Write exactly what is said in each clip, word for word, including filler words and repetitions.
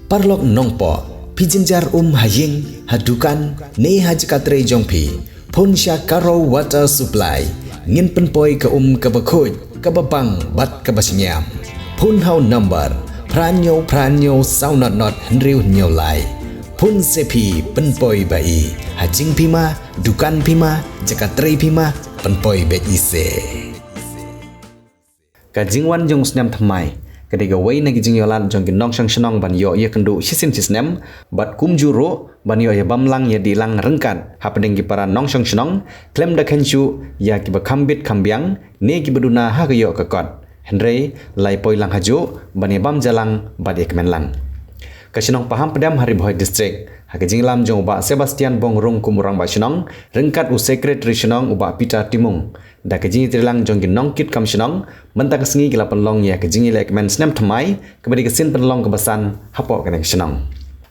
Paralok nongpoh, phi jynjar um ha ïing, ha dukan, ne ha jaka trei jong phi. Phone sha Karo Water Supply. Ngin pynpoi ka um kaba khuid, kaba bang, bad kaba shngiam. Phone ha u number phra hynñiew phra hynñiew saw not not hynriew hynñiew lai. Phone se phi pynpoi ba i. Ha jingphi ma, dukan phi ma, jaka trei phi ma, pynpoi beit i se. Ka jingwan jong u snem thymmai ka dei kawei na ki jingïohlad jong ki nongshong shnong ban ïoh ïakynduh shisien shisnem, bad kumjuh ruh ban ïoh ïabam lang ïadih lang ryngkat hapdeng ki para nongshong shnong, khlem da kheiñ shuh ïa kiba kham bit kham biang ne kiba duna ha ka ïoh ka kot. Hynrei la ïa poi lang hajuh ban ïabam ja lang bad ïakmen lang. Ka shnong Pahampdem ha Ri Bhoi District, ha ka jingïalam jong u Bah Sebastian Bongrung kum u Rangbah Shnong, ryngkat u Secretary Shnong u Bah Peter Timung, da ka jingïatreilang jong ki nongkitkam shnong, mynta ka sngi ki la pynlong ïa ka jingïalehkmen snem thymmai, kaba dei ka sien pynlong kaba san hapoh kane ka shnong.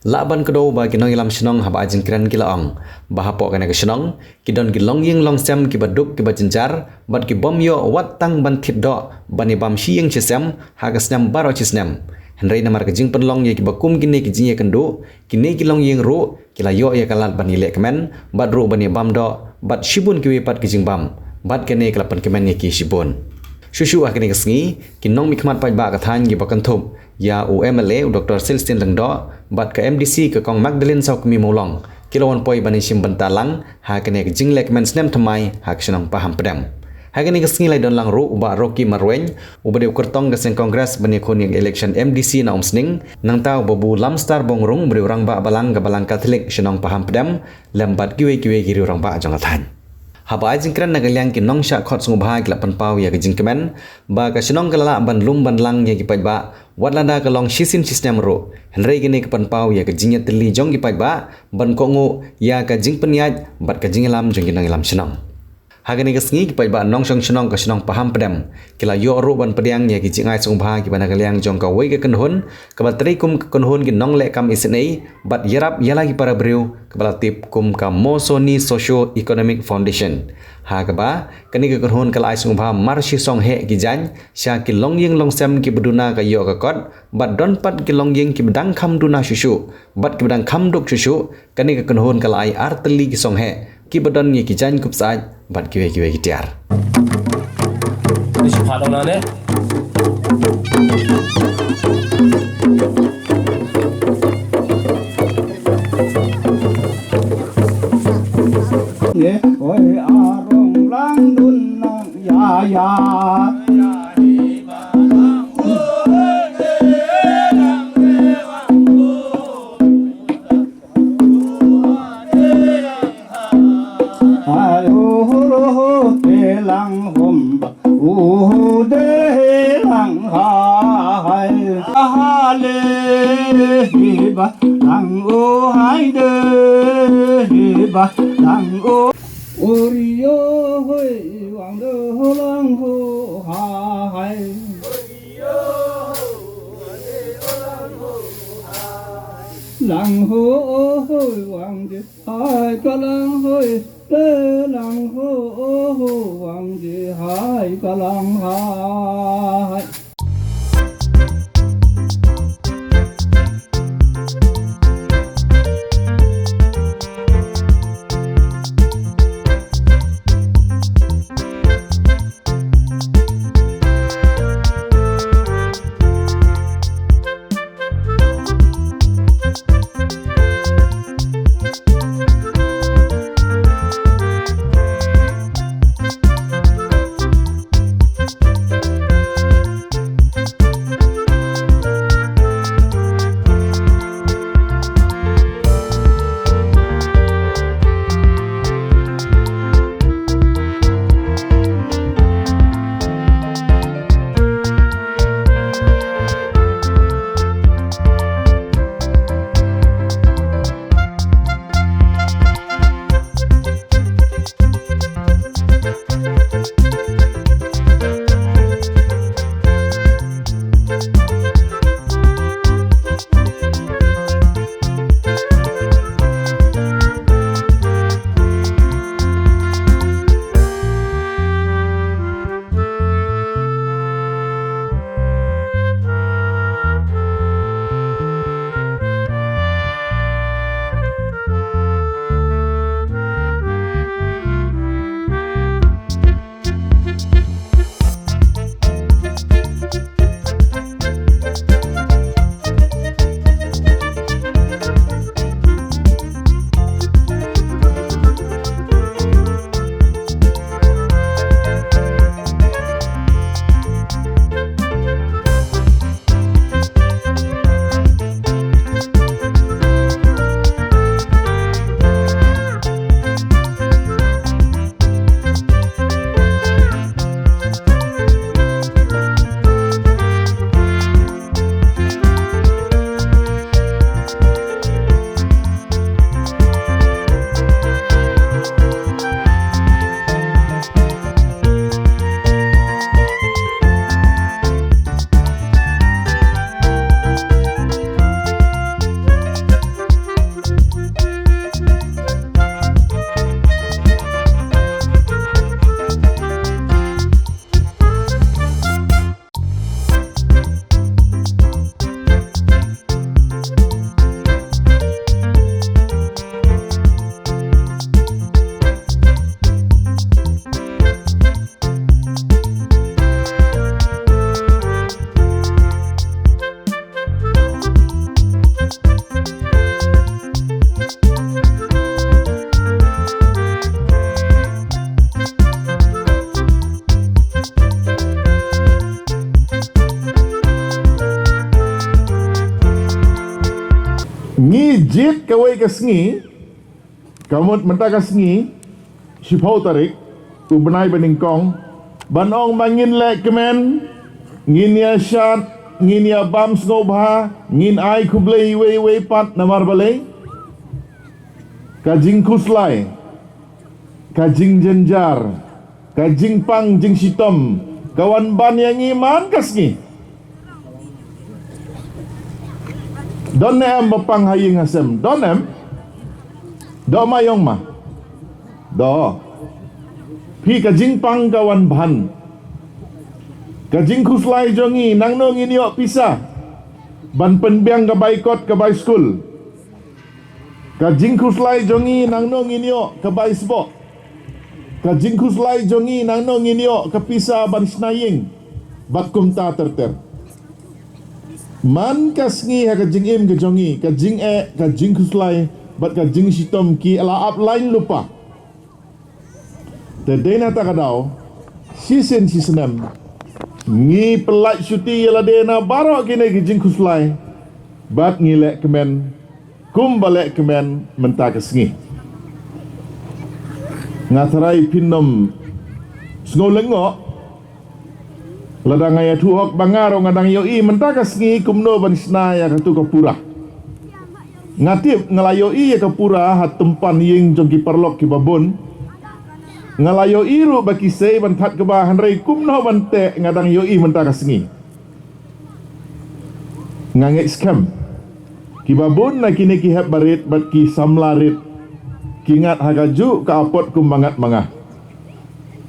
Lah ban kdew ba ki nongïalam shnong haba ai jingkren ki la ong ba hapoh kane ka shnong ki don ki longïing longsem kiba duk kiba jynjar, bad ki bym ïoh wat tang ban thied doh ban ïabam shi ïing shi sem ha ka snem baroh shi snem. Hynrei namar ka jingpynlong ïa kiba kum kine ki jingïakynduh, kine ki longïing ruh ki la ïoh ïa ka lad ban ïalehkmen, bad ruh ban ïabam doh bad shibun kiwei pat ki jingbam, bad kane ka la pynkmen ïa ki shibun. Shuh shuh ha kane ka sngi, ki nongmihkhmat paidbah ka thaiñ kiba kynthup ïa u M L A u Doctor Celestine Lyngdoh bad ka M D C ka Kong Magdalene Sawkmie Mawlong, ki la wan poi ban ïashim bynta lang ha kane ka jinglehkmen snem thymmai ha ka shnong Pahampdem. Ha kane ka sngi la ïadon lang ruh u Bah Rocky Marwein, uba dei u kyrtong ka seng Congress ban ïakhun ïa ka election M D C na Umsning, nangta u Babu Lamstar Bongrung, uba dei u Rangbah Balang ka Balang Katholik shnong Pahampdem, lem bad kiwei kiwei ki riew rangbah jong ka thaiñ. Haba ai jingkren na ka liang ki nongshah khot sngewbha ki la pynpaw ïa ka jingkmen ba ka shnong ka la lah ban lum ban lang ïa ki paidbah, wat lada ka long shisien shisnem ruh. Hynrei kine ki pynpaw ïa ka jingïatylli jong ki paidbah ban kohnguh ïa ka jingpynïaid bad ka jingïalam jong ki nongïalam shnong. Ha kane ka sngi ki paidbah nongshong shnong ka shnong Pahampdem ki la ïoh ruh ban pdiang ïa ki jingai sngewbha kiba na ka liang jong kawei ka kynhun kaba trei kum ka kynhun ki nongleh kam isynei bad ïarap ïa la ki para briew, kaba la tip kum ka Mosoni Socio Economic Foundation. Ha kaba kane ka kynhun ka la ai sngewbha mar shi song heh ki jaiñ sha ki longïing longsem kiba duna ka ïoh ka kot, bad don pat ki longïing kiba dang kham duna shuh shuh bad kiba dang kham duk shuh shuh. Kane ka kynhun ka la ai ar tylli ki song heh kiba don ïa ki jaiñ kup syaid bad kiwei kiwei ki tiar. Ni shi pha dong na ne. Ye, oi, arong lang dun nang ya ya. Hai, ho, ho, ho, te lang hom ba. U de lang hai. Ha le hi ba lang o hai de hi ba lang o. O ri yo hoi wang de ho lang ho hai. Lang ho hoi wang de. Hai ka lang hoi, le lang ho, ho, wang ji hai ka lang hai. Jied kawei ka sngi, ka mut mynta ka sngi, shiphew tarik u bnai ba nyngkong, ban ong ba ngin leh kmen, ngin ïa shad, ngin ïa bam sngewbha, ngin ai khublei iwei iwei pat. Namar balei? Ka jingkhuslai, ka jingjynjar, ka jingpang jingshitom ka wan ban ïa ngi man ka sngi. Don ne em ba pang ha ïing ha sem? Don em? Doh ma ïong ma. Doh. Phi, ka jingpang ka wan ban. Ka jingkhuslai jong ngi, nangno ngin ïoh pisa ban pynbiang ka bai kot, ka bai skul. Ka jingkhuslai jong ngi, nangno ngin ïoh ka bai sboh. Ka jingkhuslai jong ngi, nangno ngin ïoh ka pisa ban shna ïing, bad kumta ter ter. Man ka sngi ha ka jingim ka jong ngi, ka jingeh, ka jingkhuslai bad ka jingshitom ki la ap lain lypa. Te dei na kata ka daw, shisien shisnem, ngi pyllait shuti ïa lade na baroh kine ki jingkhuslai, bad ngi leh kmen kumba leh kmen mynta ka sngi. Nga tharai phin ym sngew lyngngoh, lada nga ïathuh hok ba nga ruh nga dang ïohi mynta ka sngi kumno ban shna ïa katu ka pura. Nga tip nga la ïohi ïa ka pura ha tympan ïing jong ki paralok kiba bun. Nga la ïohi ruh ba ki sei ban thad kba, hynrei kumno ban teh nga dang ïohi mynta ka sngi. Nga ngeit skhem, kiba bun na kine ki hep barit bad ki samla rit ki ngat ha kajuh ka apot kumba ngat ma nga.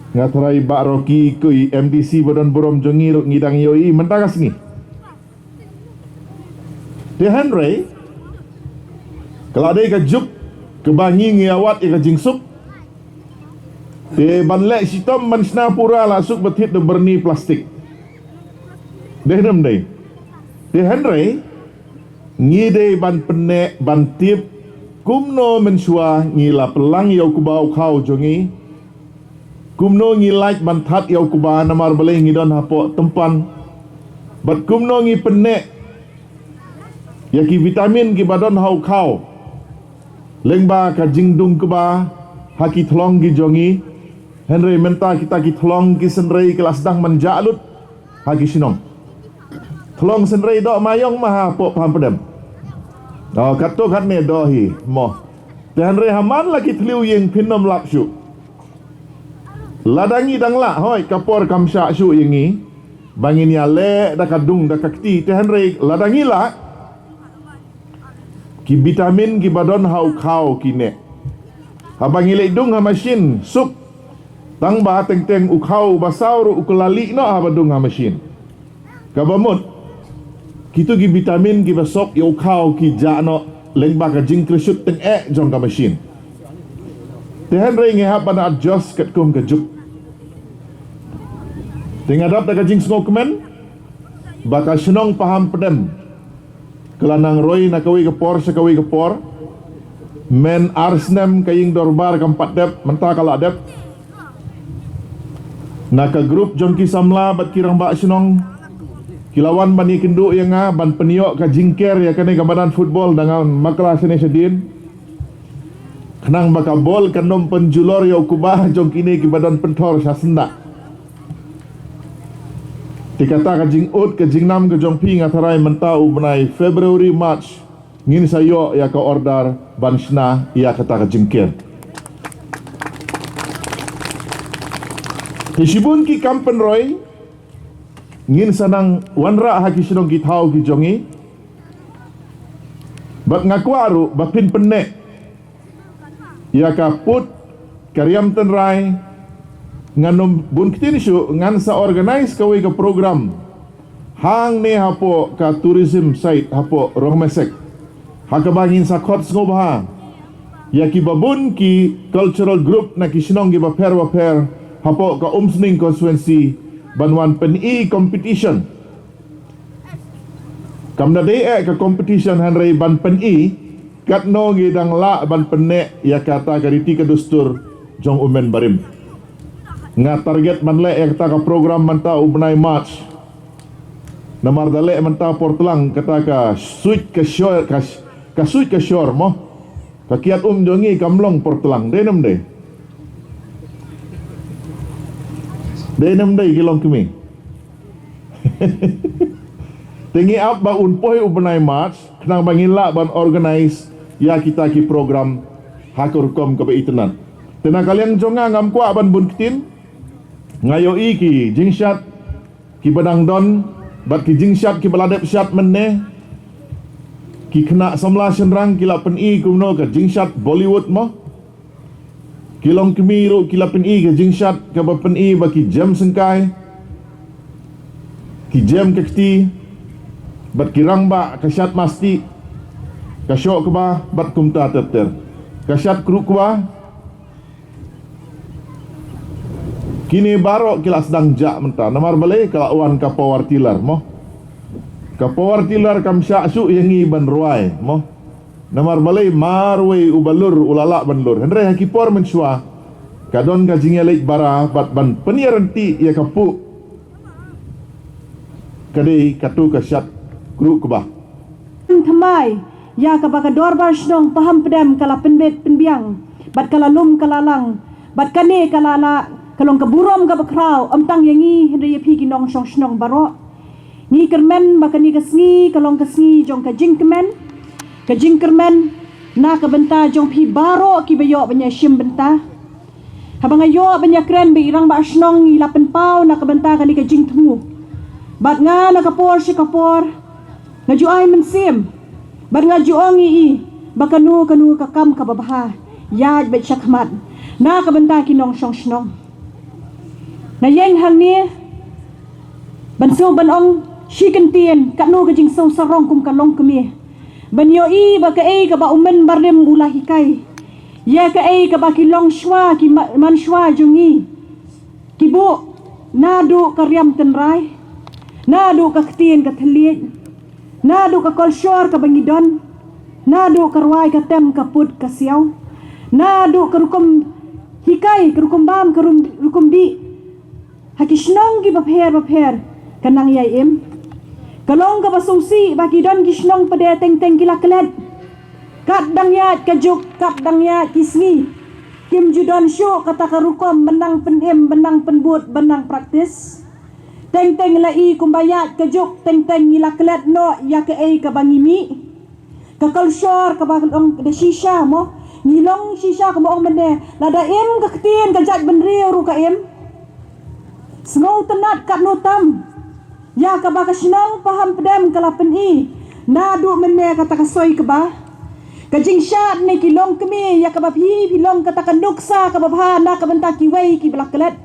Nga tharai baroh ki, ko i M D C ba don burom jong ngi ruh ngi dang ïohi mynta ka sngi. Te hynrei, ka la dei ka juk kaba ngi ngi ïawad ïa ka jingsuk. Te ban leh shitom ban shna pura la suk ba thied da byrni plastik. Dei ne ym dei? Te hynrei, ngi dei ban pynneh ban tip kumno mynshuwa ngi la pynlang ïa u kba u khaw jong ngi. Kumno ngi lait ban thad ïa u kba namar balei ngi don hapoh tympan. Bad kumno ngi pynneh ïa ki vitamin kiba don ha u khaw. Lyngba ka jingdung kba ha ki thlong ki jong ngi. Hynrei mynta kita ki thlong ki synrei ki la sdang ban jah lut ha ki shnong. Thlong synrei doh ma ïong ma hapoh Pahampdem. Oh, katto katne doh hi mo. Te hynrei ha man la ki thliew ïing phin ym lap shuh. Lada ngi dang lah, hooid, ka por kam shah shuh ïa ngi ba ngin ïaleh da ka dung da ka kti. Te hynrei lada ngi lah, ki vitamin kiba don ha u khaw ki neh. Haba ngi leit dung ha mashin, suk, tang ba teng teng u khaw ba saw ruh u kylla lieh noh haba dung ha mashin. Kaba mut, kitu ki vitamin kiba sop ïa u khaw ki jah noh lyngba ka jingkyrshuh tyngeh jong ka mashin. Te hynrei ngi hap ban adjust katkum ka juk. Te nga dap da ka jingsngewkmen ba ka shnong Pahampdem ka la nang roi na kawei ka por sha kawei ka por. Mynta ar snem ka ïing dorbar kam pat dep, mynta ka la dep. Na ka grup jong ki samla bad ki rangbah shnong ki la wan ban ïakynduh ïa nga ban pynïoh ka jingker ïa kane ka madan football da nga bakla shane shadien. Khnang ba ka bol kan ym pynjulor ïa u kba jong kine kiba don pynthor sha syndah. Te kata ka jingud ka jingnam ka jong phi nga tharai mynta u bnai February, March ngin sa ïoh ïa ka order ban shna ïa kata ka jingker. Te shibun ki kam pynroi ngin sa nang wanrah ha ki shnong ki thaw ki jong ngi. Bad nga kwah ruh ba phin pynneh ïa ka pud ka riam tynrai. Ngan ym bun ktien shuh, ngan sa organise kawei ka program hangne hapoh ka tourism site hapoh Rongmesek, ha kaba ngin sa khot sngewbha ïa kiba bun ki cultural group na ki shnong kiba pher ba pher hapoh ka Umsning constituency ban wan pyni competition. Kam da dei eh ka competition hynrei ban pyni katno ngi dang lah ban pynneh ïa kata ka riti ka dustur jong u mynbarim. Nga target ban leh ïa kata ka program mynta u bnai March. Namar da leh mynta por tlang kata ka suit ka show ka sh-, ka suit ka shor mo. Ka kiad um jong ngi kam long por tlang, dei ne ym dei? Dei ne ym dei ki longkmie? Te ngi ap ba un poi u bnai March, khnang ba ngin lah ban organize ïa kita ki program ha ka rukom kaba itynnad. Te na ka liang jong nga ngam kwah ban bun ktien, nga ïohi ki jingshad kiba dang don, bad ki jingshad kiba la dep shad mynne, ki khynnah samla shynrang ki la pyni kumno ka jingshad Bollywood mo. Ki longkmie ruh ki la pyni ka jingshad kaba pyni ba ki jem syngkai, ki jem ka kti, bad ki rangbah ka shad masti, ka shoh kba, bad kumta ter ter. Ka shad kruh kba. Kine baroh ki la sdang jah mynta. Namar balei? Ka la wan ka power tiller mo. Ka power tiller kam shah shuh ïa ngi ban rwai mo. Namar balei? Marwei uba lur u la lah ban lur. Hynrei ha ki por mynshuwa ka don ka jingïaleit bara bad ban pynïaryntih ïa ka puh, ka dei katto ka shad kruh kba. Thymmai ïa kaba ka dorbar shnong Pahampdem ka la pynbit pynbiang, bad ka la lum ka la lang, bad kane ka la lah ka long ka burom kaba khraw, ym tang ïa ngi hynrei ïa phi ki nongshong shnong baroh. Ngi kyrmen ba kane ka sngi ka long ka sngi jong ka jingkmen, ka jingkyrmen na ka bynta jong phi baroh kiba ïoh ban ïashim bynta. Haba nga ïoh ban ïakren bad i rangbah shnong, i la pynpaw na ka bynta kane ka jingthmu. Bad nga na ka por sha ka por nga ju ai mynsiem, bad nga ju ong ïa i ba kano kano ka kam kaba bha, ïaid beit shakhmat na ka bynta ki nongshong shnong. Nga ïeng hangne ban shu ban ong shi kyntien, katno ka jingsngew sarong kum ka longkmie, ban ïohi ba kaei kaba u Mynbarim u la hikai, ïa kaei kaba ki longshuwa, ki ma-, mansuwa jong ngi ki buh, naduh ka riam tynrai, naduh ka ktien ka thylliej, naduh ka kolshor kaba ngi don, naduh ka rwai ka tem ka put ka siaw, naduh ka rukom hikai, ka rukom bam, ka rum-, rukom dih, ha ki shnong kiba pher bapher ka nang ïai im. Ka long kaba sngewsih ba ki don ki shnong pat de teng teng ki la klet. Kat dang ïaid ka juk, kat dang ïaid ki sngi, kim ju don shuh kata ka rukom ban nang pynim, ban nang pynbud, ban nang praktis. Teng teng la i kumba ïaid ka juk, teng teng ngi la klet noh ïa kaei kaba ngi mih. Ka kolshor kaba long da shisha mo. Ngi long shisha kumba ong mynne, lada im ka ktien ka jaitbynriew ruh ka im. Sngewtynnad katno tam ïa kaba ka shnong Pahampdem ka la pyni naduh mynne kata ka soi kba, ka jingshad ne ki longkmie, ïa kaba phi, phi long kata ka nuksa kaba bha na ka bynta kiwei kiba la klet.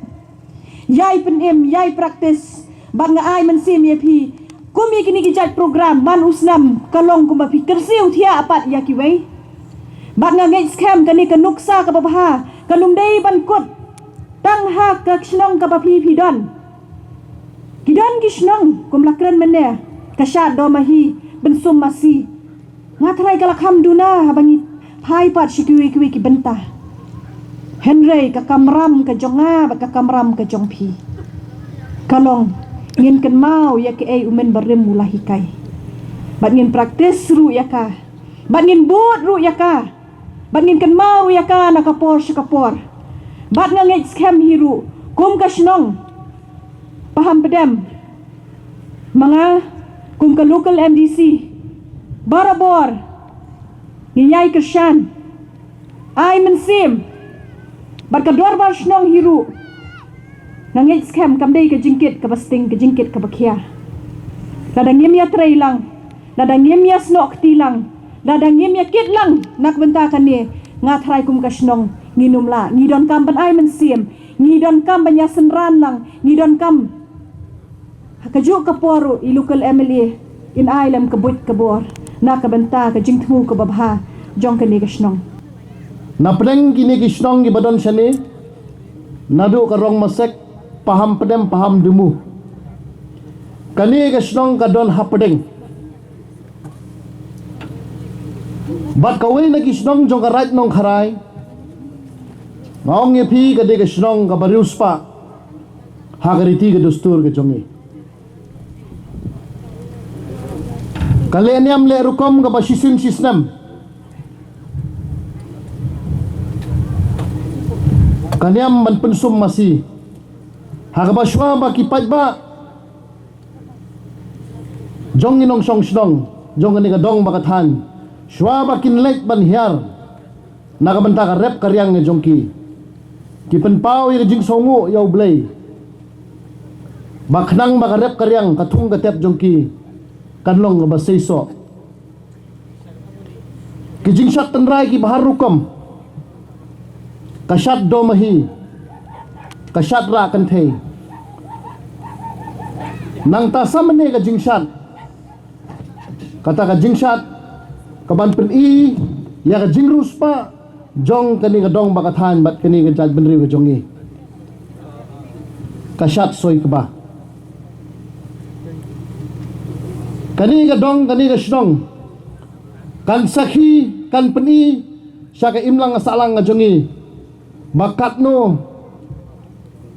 Ïai pynim, ïai praktis, bad nga ai mynsiem ïa phi. Kum ïa kine ki jait program man u snem ka long kumba phi kyrsiew thiah pat ïa kiwei. Bad nga ngeit skhem kane ka nuksa kaba bha kan ym dei ban kut tang ha ka shnong kaba phi phi don. Ki don ki shnong kum la kren mynne, ka Shad Domahi, Pynsum Masi. Nga tharai ka la kham duna haba ngi phai pat sha kiwei kiwei ki bynta. Hynrei ka kamram ka jong nga bad ka kamram ka jong phi ka long, ngin kynmaw ïa kaei u Mynbarim u la hikai. Bad ngin praktis ruh ïa ka. Bad ngin bud ruh ïa ka. Bad ngin kynmaw ruh ïa ka na ka por sha ka por. Bad nga ngeit skhem hi ruh kum ka shnong Pahampdem, ma nga kum ka local M D C, barabor ngi ïai kyrshan, ai mynsiem bad ka dorbar shnong hi ruh. Nga ngeit skhem kam dei ka jingkit kaba sting, ka jingkit kaba khia. Lada ngim ïatrei lang, lada ngim ïasnoh kti lang, lada ngim ïakit lang na ka bynta kane, nga tharai kum ka shnong ngin ym lah. Ngi donkam ban ai mynsiem, ngi donkam ban ïasynran lang, ngi donkam ha kajuh ka por ruh i local M L A in ai lem ka buit ka bor na ka bynta ka jingthmu kaba bha jong kane ka shnong. Na pdeng kine ki shnong kiba don shane, naduh ka Rongmasek, Pahampdem, Pahamdumu, kane ka shnong ka don hapdeng. Bad kawei na ki shnong jong ka Raid Nongkharai, nga ong ïa phi, ka dei ka shnong kaba riewspah ha ka riti ka dustur ka jong ngi. Ka leh niam leh rukom kaba shisien shisnem. ka niam ban pynsum masi. Ha kaba shuwa ba ki paidbah jong ngi nongshong shnong jong kane ka dong ba ka thaiñ, shuwa ba kin leit ban hiar na ka bynta ka rep ka riang jong ki, ki pynpaw ïa ka jingsngewnguh ïa U Blei ba khnang ba ka rep ka riang, ka thung ka tep jong ki kan long kaba seisoh. Ki jingshad tynrai kiba har rukom, ka shad dohmahi, ka shad rah kynthei. Nangta sa mynne ka jingshad, kata ka jingshad kaban pyni ïa ka jingriewspah jong kane ka dong ba ka thaiñ bad kane ka jaitbynriew ka jong ngi, ka shad soi kba. Kane ka dong, kane ka shnong kan sakhi, kan pyni sha ka imlang ka sahlang ka jong ngi ba katno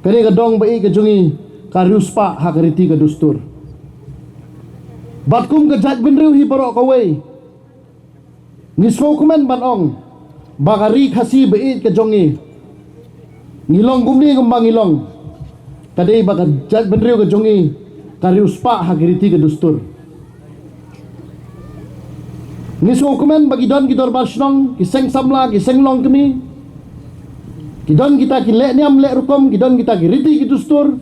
kane ka dong ba ïeit ka jong ngi ka riewspah ha ka riti ka dustur. Bad kum ka jaitbynriew hi baroh kawei, ngi sngewkmen ban ong ba ka ri Khasi ba ïeit ka jong ngi, ngi long kumne kumba ngi long, ka dei ba ka jaitbynriew ka jong ngi ka riewspah ha ki riti ki dustur. Ngi sngewkmen ba ki don ki dorbar shnong, ki seng samla, ki seng longkmie, ki don kita ki leh niam leh rukom, ki don kita ki riti ki dustur.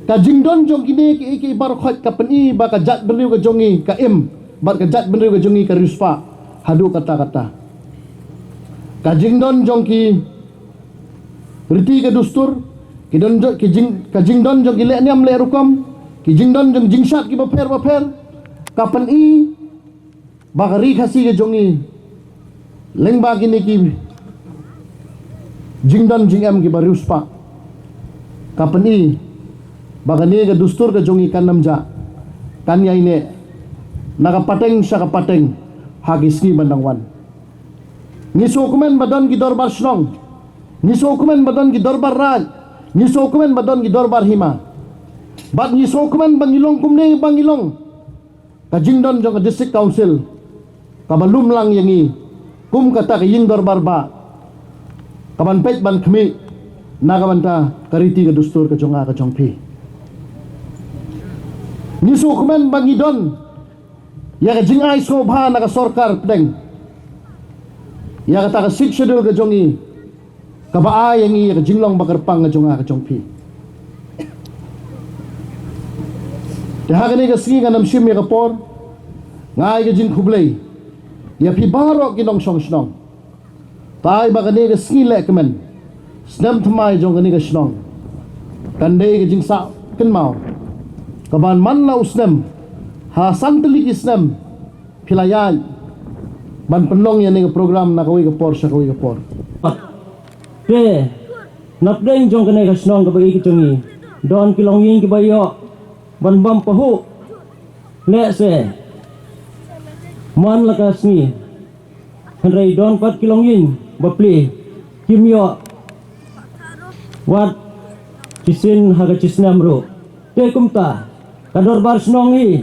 Ka jingdon jong kine kiei kiei baroh khoit ka pyni ba ka jaitbynriew ka jong ngi ka im, bad ka jaitbynriew ka jong ngi ka riewspah haduh katta katta. Ka jingdon jong ki riti ka dustur, ki don jo-, ki jing-, ka jingdon jong ki leh niam leh rukom, ki jingdon jong jingshad kiba pher ba pher, ka pyni ba ka ri Khasi ka jong ngi lyngba kine ki jingdon jingem kiba riewspah, ka pyni ba kane ka dustur ka jong ngi kan ym jah, kan ïaineh na ka pateng sha ka pateng ha ki sngi ban dang wan. Ngi sngewkmen ba don ki dorbar shnong, ngi sngewkmen ba don ki dorbar raid, ngi sngewkmen ba don ki dorbar hima, bad ngi sngewkmen ba ngi long kumne ba ngi long. Ka jingdon jong ka District Council kaba lum lang ïa ngi kum kata ka ïing dorbar ba kaban peit ban khmih na ka bynta ka riti ka dustur ka jong nga ka jong phi. Ngi sngewkmen ba ngi don ïa ka jingai sngewbha na ka sorkar pdeng ïa kata ka Sixth Schedule ka jong ngi, kaba ai ïa ngi ïa ka jinglong ba kyrpang ka jong nga ka jong phi. Te ha kane ka sngi ngan ym shim ïa ka por, nga ai ka jingkhublei ïa phi baroh ki nongshong shnong. Te ai ba kane ka sngi lehkmen, snem thymmai jong kane ka shnong, kan dei ka jingsah kynmaw kaban man la u snem, ha san tylli ki snem phi la ïaid ban pynlong ïa kane ka program na kawei ka por sha kawei ka por. Te na pdeng jong kane ka shnong kaba ïeit ka jong ngi, don ki longïing kiba ïoh ban bam pahuh lehse man la ka sngi, hynrei don pat ki longïing bapli kim ïoh wat shisien ha ka shisnem ruh. Te kumta ka dorbar shnong hi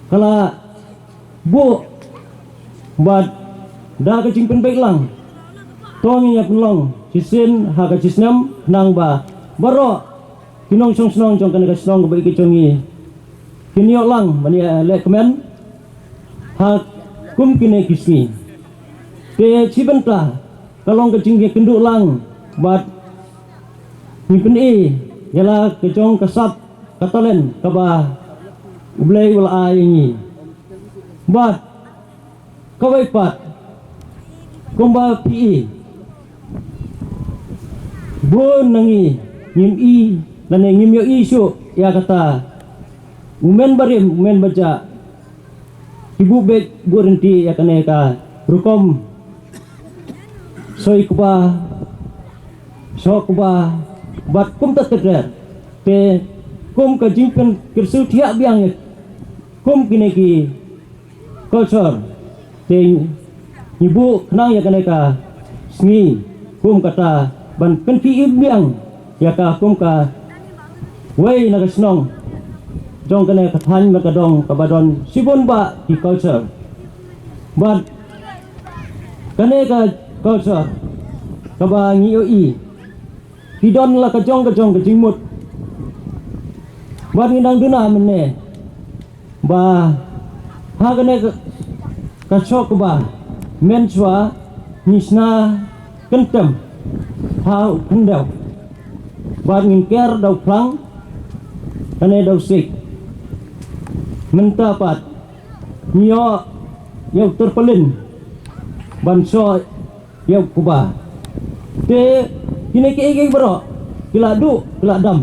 ka la buh bad da ka jingpynbeit lang, to ngin ïa pynlong shisien ha ka shisnem, khnang ba baroh ki nongshong shnong jong kane ka shnong kaba ïeit ka jong ngi kin ïoh lang ban ïa lehkmen ha kum kine ki sngi. Te shi bynta ka long ka jingïakynduh lang bad ngi pyni ïa la ka jong ka sap ka talent kaba U Blei u la ai ïa ngi. Bad kawei pat, kumba phi i, bun na ngi ngim i lane ngim ïohi shuh ïa kata u men barim u men bajah, ki buh beit buh rynti ïa kane ka rukom soi kba, shoh kba bad kumta ter ter. Te kum ka jingpynkyrsiewthiah biang ïa kum kine ki culture, te ngi buh khnang ïa kane ka sngi kum kata ban pynkhih im biang ïa ka kum kawei na ka shnong jong kane ka thaiñ bad ka dong kaba don shibun bah ki culture. Bad kane ka culture kaba ngi ïohi. Ki don la ka jong ka jong ka jingmut. Bad ngi dang duna mynne ba ha kane ka, ka shok kaba mynshuwa ngi shna kyntem ha u khyndew. Bad ngin ker da u phlang kane da u sik. Mynta pat ngi ïoh ïa u tarpaulin ban shoh ïa u kba. Te kine kiei kiei baroh ki la duh ki la dam.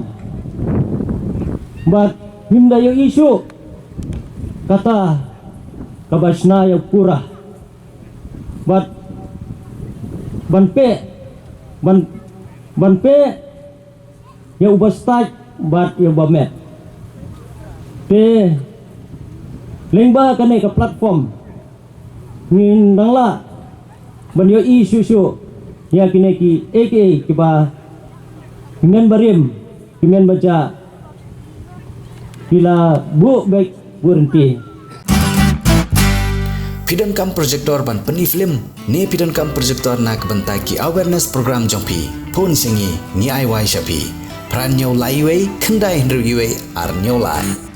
Bad ngim da ïohi shuh kata kaba shna ïa u kura. Bad ban peh ban ban peh ïa uba stad bad ïa uba met. Te lyngba kane ka platform ngin nang lah ban ïohi shuh shuh ïa kine kiei kiei kiba ki myn barim ki myn bajah ki la buh beit buh rynti. Phi donkam projector ban pyni film ne phi donkam projector na ka bynta ki awareness program jong phi? Phone sha ngi, ngi ai wai sha phi. Phra hynñiew lai wei khyndai hynriew wei ar hynñiew lai.